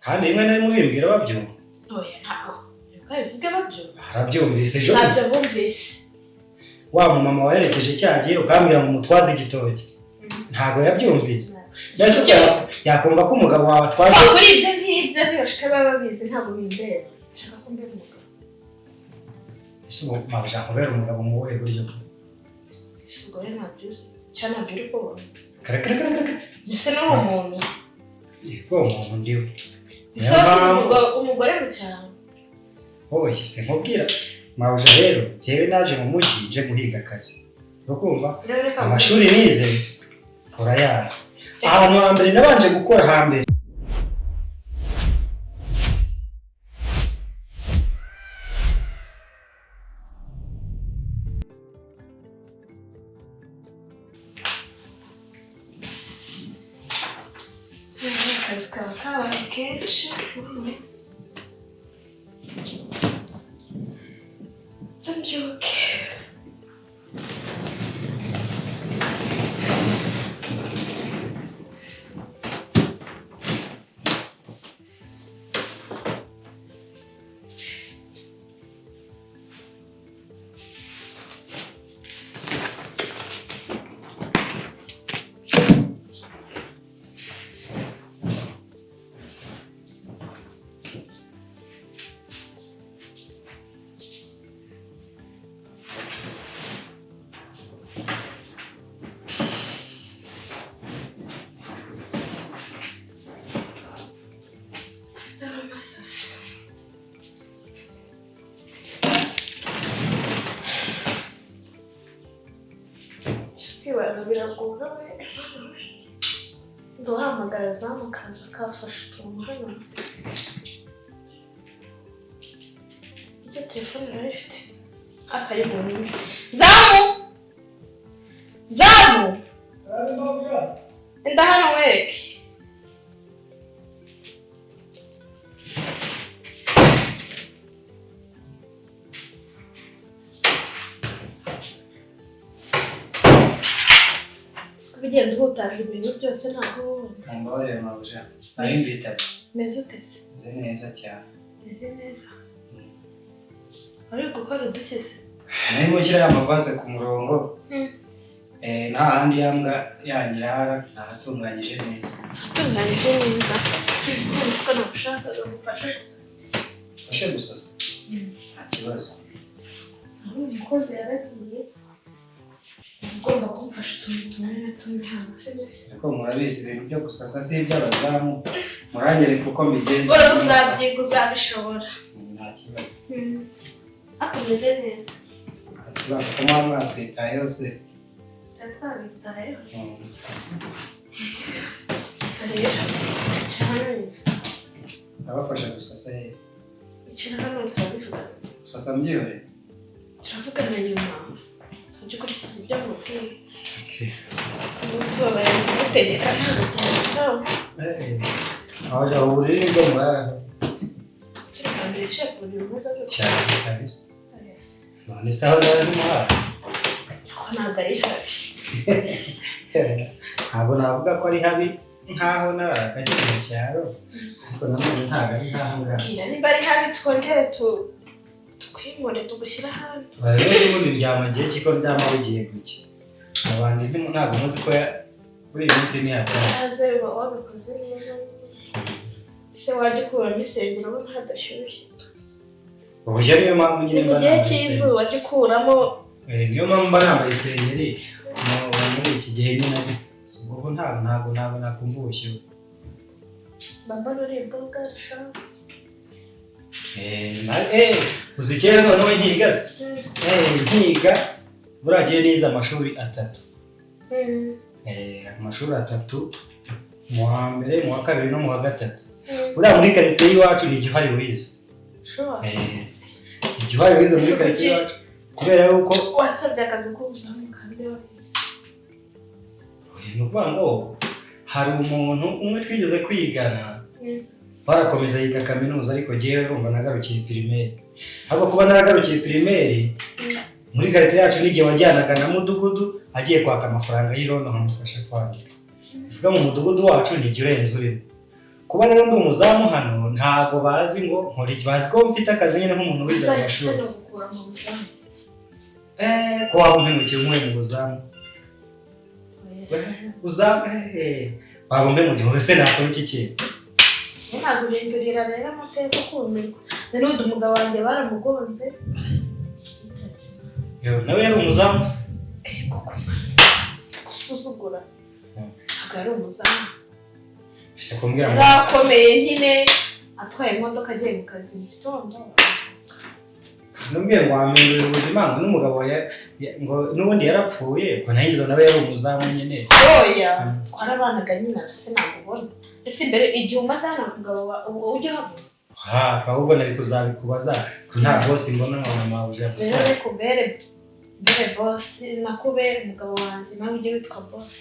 Kandi rimwe na rimwe ubimbwira babyumva. Oya, ntabwo reka bivuge babyumva. Barabyumvise ejo. Ntabyo bumvise. Wa mumama waherekeje cya gihe ukambwira ngo umutwaze igitoki, ntabwo yabyumvise. Mbese Sibyo. Yakumva ko umugabo wawe atwaje? Va kuri ibyo ngibyo, ntibashika baba babizi, ntabwo bindeba. Nshaka ko mbera umugabo. Ese ubu mabuja nkubera umugabo mu buhe buryo? Ese ubwo rero ntabyo uzi cyangwa ntabyo uri kubona? Kare kare kare kare. Ese ni uwo muntu? Yego, umuntu ndiwe. Ese Niyo wasize mpamvu- umugore mu cyaro? Oye, sinkubwira mabuja rero, njyewe naje mu mujyi nje guhiga akazi, urakumva? Rero reka Amashuri nize urayazi. Ahantu hambere nabanje gukora hambere Akazi kaba kabaye kenshi. Nze mbyuke. Ndabona amasasi. Kwibara biragora we. Nduhamagara zamu kaza kafashe utuntu hano. Ese telefone urayifite? Akari mu nini. Zamu! Zamu! Enda hano wereke. Siko ugenda uhutaza ibintu byose, ntabwo uba ubona. Mumbabarire mabuja, nari mbitabye. Meze ute se? Meze neza cyane. Meze neza. Wari uri gukora udushyi se? Narimo nshyira ya mavaze ku murongo. Nta handi ya mbwa yanyirara, nahatunganyije neza. Atunganyije neza. None siko nagushakaga gufasha gusa. Fashe gusoza, nta kibazo. Aho umukozi yaragiye, ugomba kumfasha utuntu tumwe na tumwe hano, sibyo se? Ariko murabizi, ibintu byo gusasa si iby'abazamu, muranyereka uko mbigenza. Ura uzabyiga, uzabishobora. Nta kibazo. Ariko umeze neza. Nta kibazo, ko muba mwatwitayeho se? Twari twabitayeho. Mm. Rero icara hano. Ndabafasha gusasa ye? Icara hano turabivuga. Gusasa mbyihoreye? Turavugana nyuma, tujye ukurikiza ibyo nkubwiye. Okay. Kuba tubabaye kugutegeka ntabwo byabisaba. Aho aho uburiri nibwo murara? Si ubwa mbere wicaye ku buriri bumeze gutya? Cyane kabisa. Yes. None se aho nari muhara? Ko ntabwo ari habi. Ntabwo navuga ko ari habi nkaho nararaga nkiri mu cyaro, ariko nanone ntabwo ari nk'aha ngaha. Bwira niba ari habi twongere tukwimure tugushyire ahandi. Abayobozi ubundi ndyama gihe kiko ndyama bugiye gucya, abandi ntabwo muzi ko kuri iyi minsi ni hatari. Cyaze uba wabikoze neza. Se wajya ukuramo isengero, ubona hadashyushye? Uburyo niyo mpamvu Ni nyine mu mba gihe nambaye cy'izuba, jya ukuramo. isengeri. Niyo mpamvu mba nambaye isengeri muri iki gihe nyine, ariko ubu ntabwo nakumva ubushyuhe. Mba uri imboga sha. Uzi kera noneho nkiga se? Nkiga buriya gihe nize amashuri atatu. Amashuri atatu, mu wa mbere, mu wa kabiri no mu wa gatatu. Buriya muri karitsiye y'iwacu ni igihari wize. Sure. Igihari wize muri karitsiye y'iwacu kubera yuko Wansabye akazi k'ubuzamu kandi warize? Ni ukuvuga ngo hari umuntu umwe twigeze kwigana, barakomeza yiga kaminuza, ariko jyewe urumva nagarukiye primaire. Ahubwo kuba naragarukiye primaire, muri karitsiye yacu n'igihe wajyanaga na mudugudu agiye kwaka amafaranga y'irondo nkamufasha kwandika. Bivuga mu mudugudu wacu ni igihe urenze urimo. Kuba rero ndi umuzamu hano, ntabwo bazi ngo nkora iki, bazi ko mfite akazi nyine nk'umuntu wize mu Uzahise mashuri. no gukura mu buzamu. Ko waba umpemukiye unkuye mu buzamu? Yes. Uzamu, waba umpemukiye wowe se, nakora iki kintu? Ntaguhindurira rero amateka, kumirwa. N'ubundi umugabo wanjye baramugonze. Yo, nawe yari umuzamu se? Kuko gusuzugura, ntabwo yari umuzamu. Ese kumbwira ngo Yari akomeye nyine, atwaye imodoka agiye mu kazi mu gitondo. Nubwiye ngo wampindurira ubuzima, ngo n'umugabo ngo n'ubundi yarapfuye, ngo nayizo nawe yari umuzamu nyine. Oya, twarabanaga nyine na se, ntabwo ubona ese imbere igihe umaze hano umugabo ubwo ujya uhabona? Hafi ahubwo nari kuzabikubaza ko nta boss mbona, nkabona mabuja gusa. Rero reka umbere mbere boss, nakubere umugabo wanjye, nawe ujye witwa boss.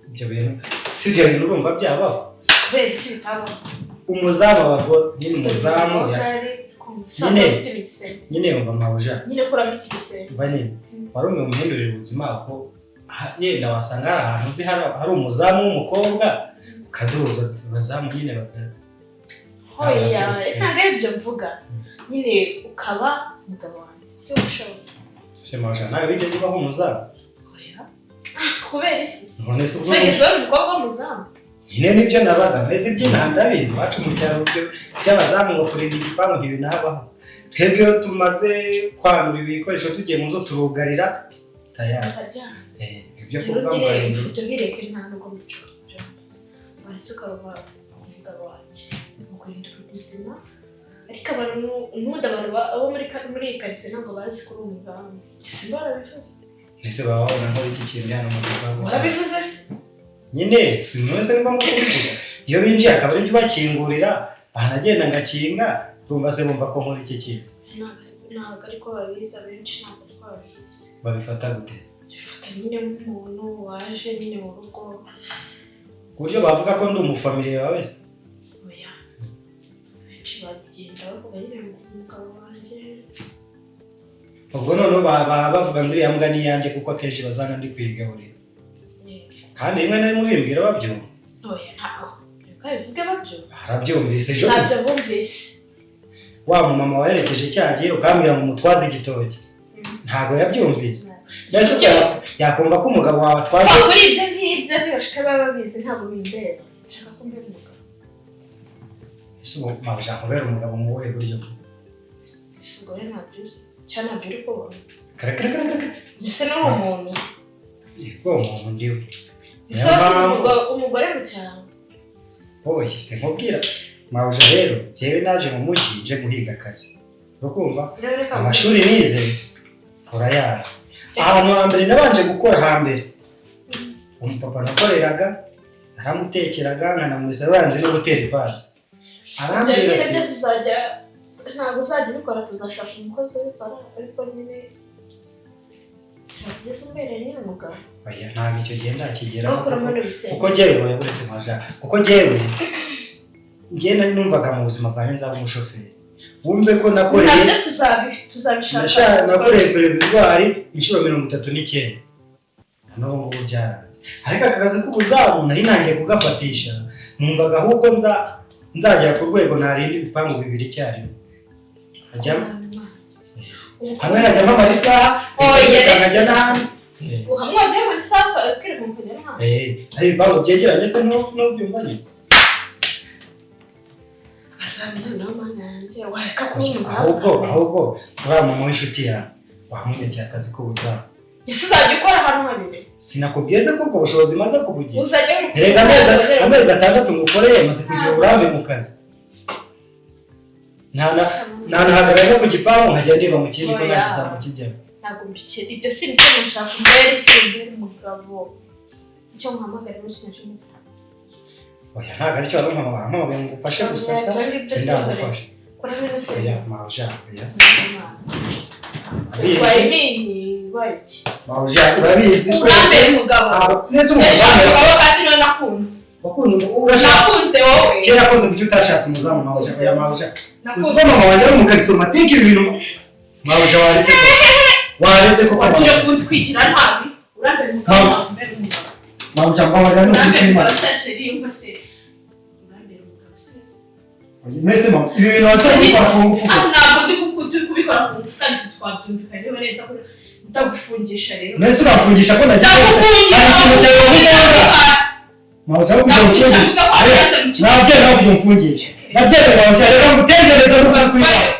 Ibyo bintu si ibyo bintu, urumva byabaho? Kubera iki bitabaho? Umuzamu aba nyine umuzamu nyine Nyine. Nyine yumva mabuja. Nyine kuramo iki gisenge. Umva nyine, wari umwe muhindurira ubuzima ko yenda wasanga hari ahantu uzi hari umuzamu w'umukobwa, ukaduhuza abazamu nyine baka Hoya, ntabwo ari ibyo mvuga nyine, ukaba umugabo wanjye si ushobora? Se mabuja, nawe wigeze ubaho umuzamu? Oya, kubera iki? None se ubwo Se gisore umukobwa w'umuzamu? Nyine nibyo nabaza, mbese iby'inaha ndabizi, iwacu mu cyaro byo by'abazamu ngo kurinda igipangu ntibinabaho. Twebwe iyo tumaze kwandura ibikoresho tugiye mu nzu turugarira tayari. Bakaryama. Ibyo Rero kuvuga ngo nyine barindira ibyo bireke, nta nubwo mbicuruza, waretse ukaba umugabo wanjye mu guhindura ubuzima. Ariko abantu n'ubundi abantu bo muri iyi karitsiye ntabwo bazi ko uri umuzamu, simba barabivuze. Ese baba babona nkora iki kintu hano mu gipangu cyacu? Warabivuze se? Nyine si mwese ni ngombwa kubivuga. Iyo binjiye akaba aribyo ubakingurira, banagenda ngakinga, bumva se bumva ko nkora iki kintu? Ntabwo ariko babizi abenshi, ntabwo ariko babivuze. Babifata gute? Bifata nyine nk'umuntu waje nyine mu rugo. Ku buryo bavuga ko ndi umufamiliye wawe? Oya, benshi bagenda bavuga nyine ngo umugabo wanjye. Ubwo noneho baba bavuga ngo iriya mbwa ni iyanjye, kuko akenshi bazanga ndi kuyigaburira. Kandi rimwe na rimwe ubimbwira babyumva. Oya, ntaho, reka bivuge babyo. Barabyumvise ejo. Ntabyo bumvise. Wa mumama waherekeje cya gihe ukambwira ngo umutwaze igitoki, ntabwo yabyumvise? Mbese ubwo yakumva ko umugabo wawe atwaje? Va kuri ibyo ngibyo, ntibashika baba babizi, ntabwo bindeba. Nshaka ko mbera umugabo. Ese ubu mabuja nkubera umugabo mu buhe buryo? Ese ubwo rero ntabyo uzi cyangwa ntabyo uri kubona? Kare kare kare kare. Ese n'uri umuntu? Yego, umuntu ndiwe. Ese Niyo wasize mpamvu- umugore mu cyaro? Oye, sinkubwira mabuja, rero njyewe naje mu mujyi nje guhiga akazi, urakumva? Rero reka. Amashuri nize urayazi. Ahantu hambere nabanje gukora hambere, umupapa nakoreraga naramutekeraga, nkanamwesa, banze no gutera ipasi, arambwira Ibyo ati byose uzajya, ntabwo uzajya ubikora, tuzashaka umukozi ubikora. Ariko nyine ugeze umbereye nyine umugabo. Oya, ntabwo icyo gihe ndakigeraho. No kuramo n'ibisenge. Kuko jyewe, oya, buretse maja, kuko jyewe njye nari numvaga mu buzima bwanjye nzaba umushoferi. Wumve ko nakoreye Nabyo tuzabishaka. Nakoreye provisoire inshuro 39, n'ubu ngubu byaranze. Ariko aka kazi k'ubuzamu nari ntangiye kugafatisha, numvaga ahubwo nzagera ku rwego narinda ibipangu bibiri icyarimwe, hajyamo hamwe nkajyamo amara isaha, Oya, nkajya n'ahandi. Hamwe wajya muri saha ukirirwa ukajya n'ahandi. Hari ibipangu byegeranye se, ntubyumva nyine? Abazamu noneho, mana yanjye, wareka kuba umuzamu. Ahubwo uriya mama w'inshuti yawe wamunyekeye akazi k'ubuzamu. Ese uzajya ukora ahantu habiri? Sinakubwiye se ko ubwo bushobozi maze kubugira? Uzajya uri Erega amezi 6 ngukoreye, maze kugira uburambe mu kazi. Ntanahagarara no ku gipangu nkajya ndeba mu kindi ko nta Oya. gisambo kijyamo. Ntabwo mbikira ibyo, si ibyo nshaka. Umbere iki? Umbere umugabo. Icyo nkuhamagara muri kino cyumba. Oya, ntabwo aricyo wari umpamagaye. Wampamagaye ngo ngufashe gusasa. Oya, ibyo ngibyo. Sindagufasha. Kuramo ino Oya. senge. Mabuja, oya. Waye nini? Waye iki? Mabuja, urabizi. Urambere umugabo. Nese Ndashaka umuzamu? umugabo kandi niwe nakunze. Wakunze urashaka Nakunze wowe. Kera koze kuki utashatse umuzamu, mabuja? Oya mabuja, uzi Nakunze. ko mama wanjye ari umukarisomatique. Ibi bintu mabuja, waretse ko Wagiye mabuja kuntwikira nabi. Urambere umugabo. Mama. Urambere umugabo. Mabuja, mbabarira, ni Urambere ukuri. umugabo. Shasheri, yumva se. Mwese mama, ibi bintu wansaba kubikora ku ngufu? Ah, ntabwo ndi turi kubikora ku ngufu, kandi twabyumvikanyeho neza ko ndagufungisha rero. Mwese uramfungisha ko nagiye? Ndagufungisha. Hari ikintu cyawe wabuze? Mama, ushaka kugira Ndagufungisha umfungishe? mvuga ko wasanze mu kigo. Nabyemera kugira umfungishe, nabyemera. Mama, reka ngutegereze n'ukuri kuri wawe.